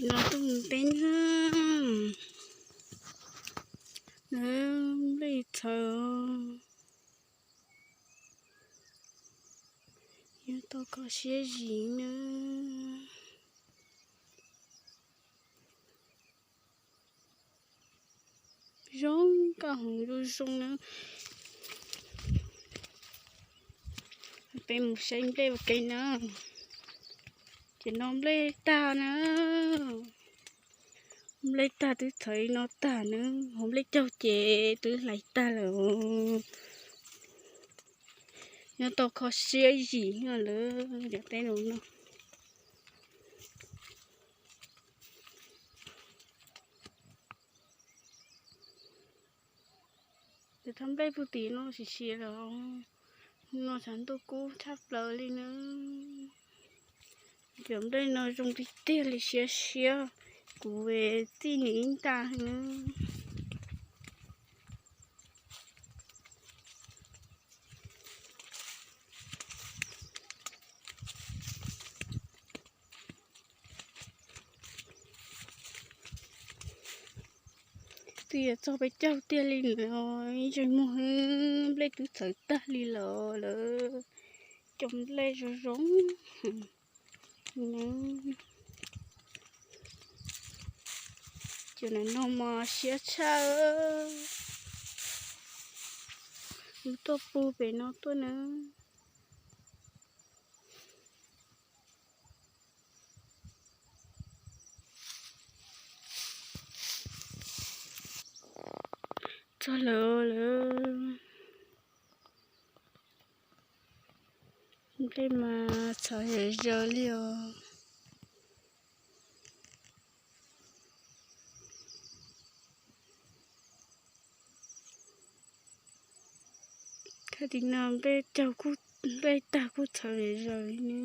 No tuaj mus teb na, nplej txhawv, yuav tau kho siab zim na. Zoo nkauj heev zoo zoo na. Peb mus saib nplej ua ke na. Ces no nplej tag na. Nplej tag twb txhawv li no tag na, hauv nplej caug ces twb hlais tag lawm. Nyob tau kho siab zim lawm, cov teb no no. Ces thaj nplej puag tim no sim siav lawm, no tshav ntuj kub tshaj plaws li na. Cov nplej no zoo tiag tiag li, siab siab, kuv txij nim ib nta na. Twb yuav txog peb caug tiag li no, ib ntsais muag nplej twb txhawv tag li los lawm. Cov nplej zoo zoo. Cov no mas siab tshaj. Wb tuaj puag pem no tuaj na. Txog lawm lawm. Nplej mas txhawv zom zaws li os. Khab tim no nplej caug, nplej tag kuj txhawv zom zaws li ne.